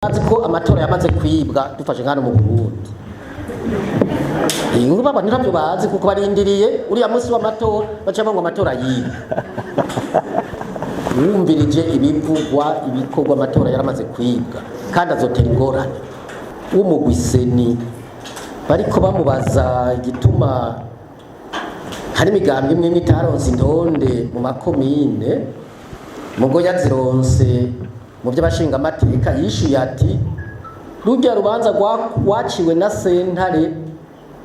Bazi ko amatora yamaze kwibwa, dufashe nkano mu Burundi. Iyi baba ntabyo bazi kuko barindiriye uriya munsi w'amatora, baca ngo amatora yibwe. Wumvirije ibivugwa, ibikorwa, amatora yaramaze kwibwa kandi azotera ingorane. W'umugwi CENI bariko bamubaza igituma hari imigambi imwe imwe itaronse intonde mu makomine, mugo yazironse mu by'abashingamateka, yishuye ati: "Rujya rubanza rwaciwe na sentare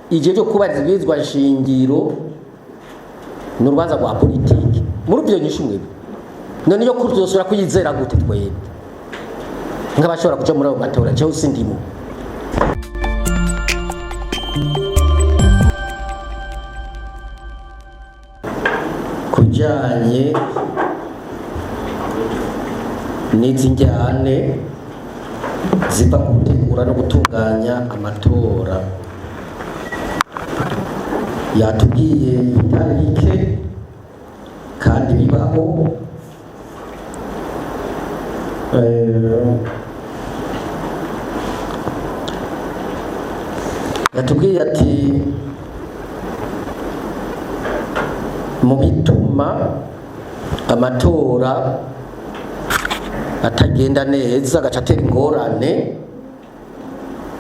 ijejwe kubahiriza ibwirizwa nshingiro ni urubanza rwa politiki." Muri ivyo nyishu mwebwe none iyo kuri tuzosubira kuyizera gute twebwe nk'abashobora kuja muri ayo matora? Jewe sindimo. Kujanye n'izi njyane ziva ku gutegura no gutunganya amatora, yatubwiye ibitari bike kandi bibaho. Yatubwiye ati mu bituma amatora atagenda neza, agaca atera ingorane,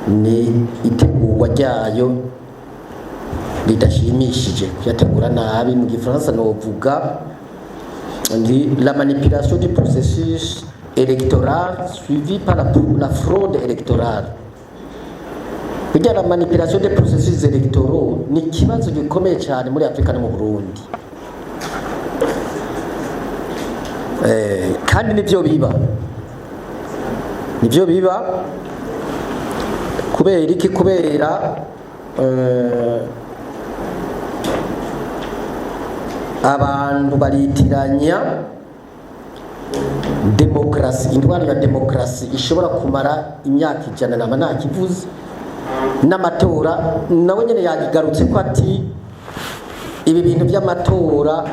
ni itegurwa ryayo ridashimishije, kuyategura nabi. Mu gifaransa novuga ni la manipulation du processus électoral suivi par la fraude électorale. Burya la manipulation des processus électoraux ni ikibazo gikomeye cyane muri Afurika no mu Burundi. Kandi nivyo biba. Kubera iki? Kubera abantu baritiranya demokarasi, intwaro ya demokarasi ishobora kumara imyaka 100, nama ntakivuze, n'amatora. Nawe nyene yagigarutse ko ati ibi bintu by'amatora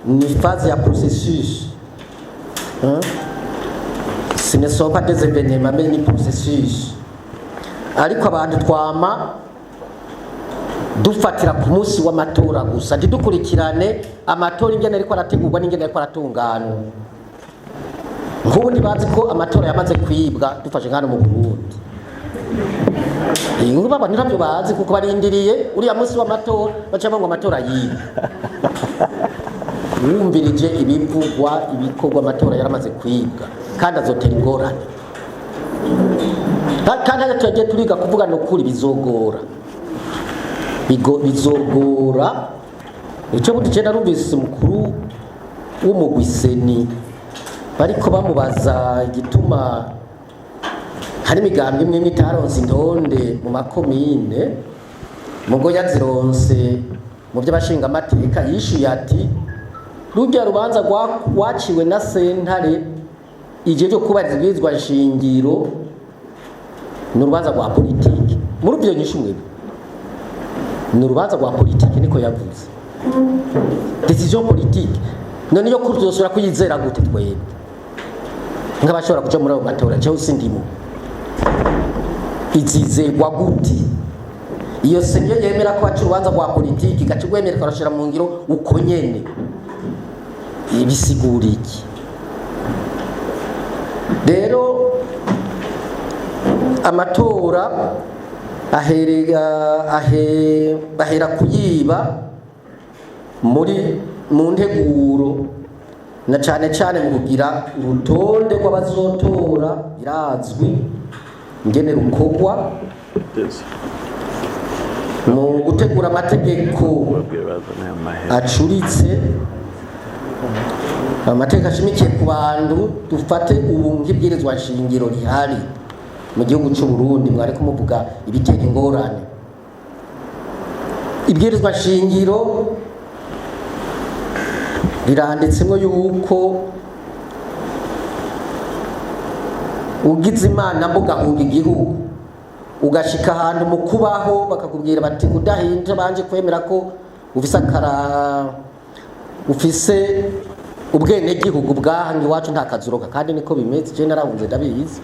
ni phase ya processus, hein? Ce ne sont pas des événements mais ni processus. Ariko abantu twama dufatira ku munsi w'amatora gusa, ntidukurikirane amatora ingene ariko arategurwa n'ingene ariko aratunganywa. Nk'ubu ntibazi ko amatora yamaze kwibwa, dufashe nk'hano mu Burundi. Iyi baba ntabyo bazi kuko barindiriye uriya munsi w'amatora, baca ngo amatora yibwe. Wumvirije ibivugwa, ibikorwa, amatora yaramaze kwibwa kandi azotera ingorane. Kandi hajya turagiye turiga kuvugana ukuri, bizogora. Bizogora. Icyo bundi je narumvise umukuru w'umugwi CENI bariko bamubaza igituma hari imigambi imwe imwe itaronse intonde mu makomine, mugo yazironse mu by'abashingamateka, yishuye ati rujya rubanza rwaciwe na sentare ijejwe kubahiriza ibwirizwa nshingiro ni urubanza rwa politiki. Muri ivyo nyishu mwebwe ni urubanza rwa politiki, niko yavuze, décision politique. None iyo kuri tuzosubira kuyizera gute twebwe nk'abashobora kuja muri ayo matora? Jewe sindimo. Izizerwa gute iyo CENI yemera ko baca urubanza rwa politiki, igaca rwemera, ikarashira mu ngiro uko nyene? Ibisigura iki rero? Amatora bahera kuyiba muri mu nteguro, na cane cane mu kugira urutonde rw'abazotora. Birazwi ingene rukorwa mu gutegura amategeko acuritse, amategeko ashimikiye ku bantu. Dufate ubu nk'ibwirizwa nshingiro rihari mu gihugu cy'u Burundi, mwari kumuvuga ibitera ingorane. Ibwirizwa nshingiro riranditsemwo yuko ugize Imana mbugahunga igihugu, ugashika ahantu mu kubaho bakakubwira bati udahinje banje kwemera ko ufise akara, ufise ubwenegihugu bwaha iwacu, nta kazuroka. Kandi niko bimeze, je narahunze, ndabizi.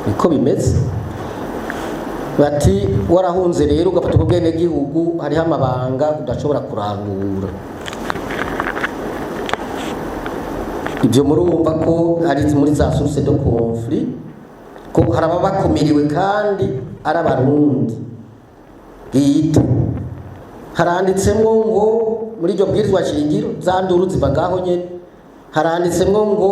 Niko bimeze. Bati warahunze rero ugafata ubwenegihugu, hariho amabanga udashobora kurangura. Ibyo murumva ko ari muri za source de conflit, ko hari ababakumiriwe kandi ari Abarundi bwite. Haranditsemwo ngo muri iryo bwirizwa shingiro za nduru ziva ngaho nyene, haranditsemwo ngo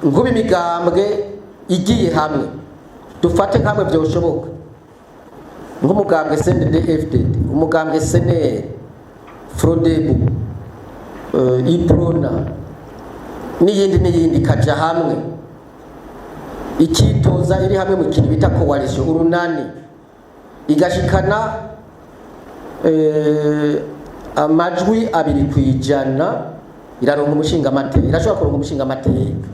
nkuba imigambwe igiye hamwe, dufate nkamwe byoshoboka, nk'umugambwe CNDD-FDD, umugambwe CNL, FRODEBU, IPRONA n'iyindi n'iyindi ikaja hamwe, ikitoza iri hamwe mu kintu bita coalition, urunani, igashikana amajwi 2%, iraronka umushinga amateka, irashobora kuronka umushinga amateka.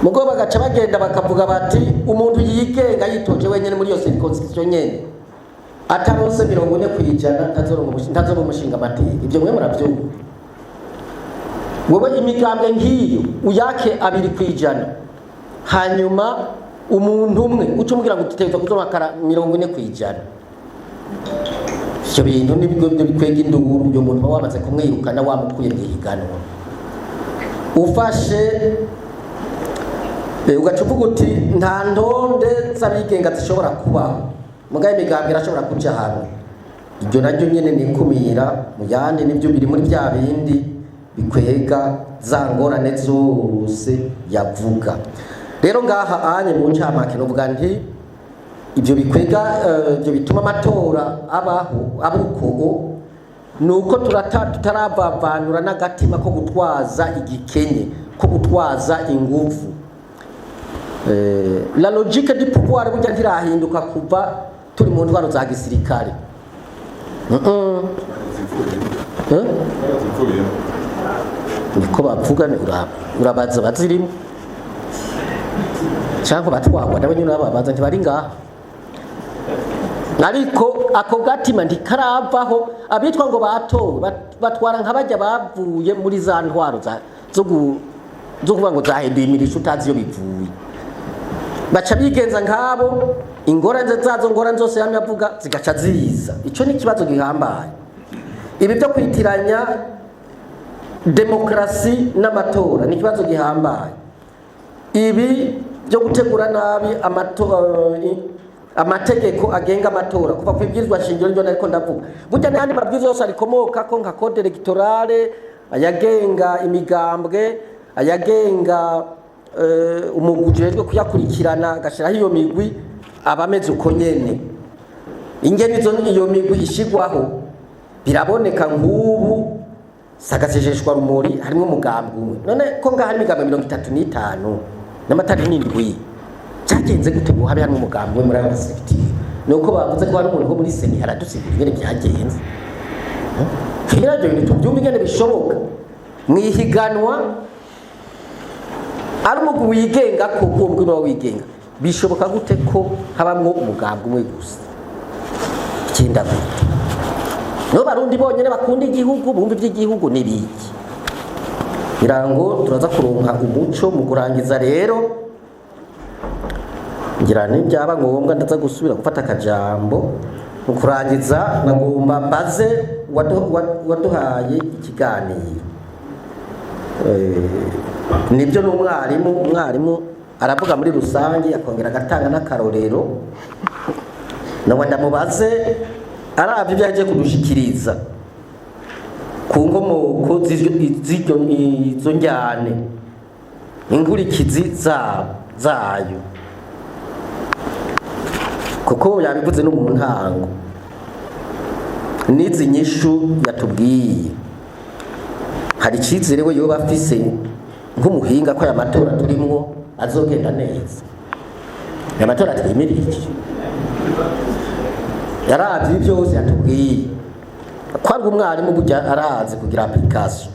Mugo bagaca bagenda bakavuga bati umuntu yigenga yitoje wenyene muri iyo circonscription nyene ataronse 40% ntazoronka umushinga amateka. Ibyo mwe muravyumva. Wewe imigambwe nk'iyo uyake 2%, hanyuma umuntu umwe uca umubwira ngo utegerezwa kuzoronka 40%. Ivyo bintu nibwo bikwega induru, uyo muntu uba wamaze kumwirukana, wamukuye mw'ihiganwa. Ufashe ugaca uvuga uti nta ntonde z'abigenga zishobora kubaho, mugabo imigambwe irashobora kuja hamwe. Iryo naryo nyene ni ikumira mu yandi, nivyo biri muri vya bindi bikwega za ngorane zose yavuga. Rero ngaha anye mu ncamake novuga nti ivyo bikwega, ivyo bituma amatora abaho abuko, nuko tutaravavanura n'agatima ko gutwaza igikenye, ko gutwaza inguvu. La logique du pouvoir burya ntirahinduka kuva turi mu ntwaro za gisirikare. Niko bavuga, ni urabaza bazirimo cyangwa batwagwa nabo nyine urababaza, ntibari ngaha. Ariko ako gatima ntikaravaho. Abitwa ngo batowe batwara nka bajya bavuye muri za ntwaro zo kuvuga ngo zahinduye imirisho utazi iyo bivuye, baca bigenza nk'abo. Ingorane zazo, ngorane zose yamye avuga zigaca ziza. Ico ni ikibazo gihambaye. Ibi byo kwitiranya demokrasi n'amatora ni ikibazo gihambaye. Ibi byo gutegura nabi amategeko agenga amatora kuva ku ibwirizwa shingiro ryo nariko ndavuga, burya n'ayandi mabwiriza yose arikomoka ko nka code electorale, ayagenga imigambwe, ayagenga umugwi ujejwe kuyakurikirana agashiraho iyo migwi, aba ameze uko nyene. Ingene iyo migwi ishigwaho biraboneka. Nk'ubu sagasesheshwa rumuri harimwo umugambwe umwe, none ko ngaha hari imigambwe 35 n'amatari n'indwi, cyagenze gute ngo habe harimo umugambwe umwe muri ayo ma structures? Ni uko bavuze ko hari umuntu wo muri CENI aradusigura ingene byagenze. Kugira ibyo bintu tubyumve ingene bishoboka mwihiganwa ari umugwi wigenga, ko uwo mugwi niwo wigenga, bishoboka gute ko habamwo umugambwe umwe gusa? Icyenda gute? Nibo Barundi bonyene bakunda igihugu, bumva iby'igihugu n'ibiki? Ngira ngo turaza kuronka umuco mu kurangiza. Rero ngira nibyaba ngombwa ndaza gusubira gufata akajambo. Mu kurangiza nagomba mbaze waduhaye ikiganiro. Nibyo ni umwarimu, umwarimu aravuga muri rusange akongera agatanga n'akarorero. Nawe ndamubaze aravye ibyo yaje kudushikiriza ku nkomoko z'iryo izo njyane, inkurikizi zayo, kuko yabivuze no mu ntango, n'izi nyishu yatubwiye, hari icyizere we yoba afise nk'umuhinga ko aya matora turimwo azogenda neza, aya matora twimirije? Yaravye byose yatubwiye ko ari umwarimu, burya arazi kugira application.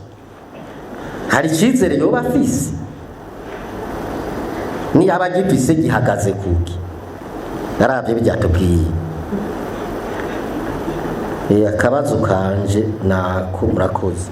Hari icyizere yoba afise? Niyaba agifise, gihagaze kuki? Yaravye byatubwiye. Akabazo kanje nako, murakoze.